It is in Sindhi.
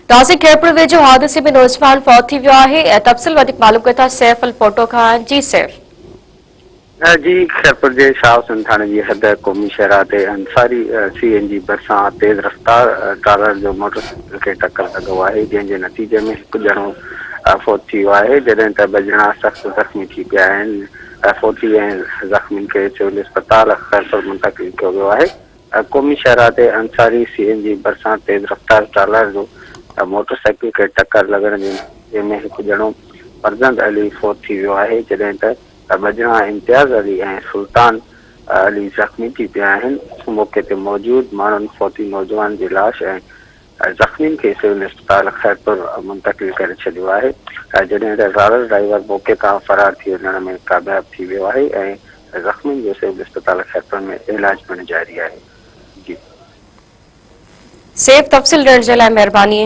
تازي خيرپور ويجهو حادثي ۾ نوجوان فوت ٿي ويو آهي، تفصيل وڌيڪ معلوم ڪيون ٿا سيف الپوٽو کان، جي سيف. جي خيرپور جي شاهه حسين ٿاڻي جي حد قومي شاهراهه تي انصاري سي اين جي ڀرسان تيز رفتار ٽرالر جو موٽر سائيڪل کي ٽڪر لڳو آهي جنهن جي نتيجي ۾ هڪ ڄڻو فوت ٿي ويو آهي جڏهن ته ٻه ڄڻا سخت زخمي ٿي پيا آهن فوتي ۽ زخمين کي سول اسپتال خيرپور منتقل ڪيو ويو آهي. قومي شاهراهه تي انصاري سي اين جي ڀرسان تيز رفتار ٽرالر جو موٽر سائيڪل کي ٽڪر لڳڻ جي نتيجي ۾ هڪ ڄڻو فرزند علي فوت ٿي ويو آهي جڏهن ته ٻه ڄڻا امتياز علي ۽ سلطان علي زخمي ٿي پيا آهن موقعي تي موجود ماڻهن فوتي نوجوان جي لاش ۽ زخمين کي سول اسپتال خيرپور منتقل ڪري ڇڏيو آهي جڏهن ته ٽرالر ڊرائيور موقعي تان فرار ٿي وڃڻ ۾ ڪامياب ٿي ويو آهي ۽ زخمين جو سول اسپتال خيرپور ۾ علاج پڻ جاري آهي. جي. سيف تفصيل ڏيڻ جي لاء مهرباني.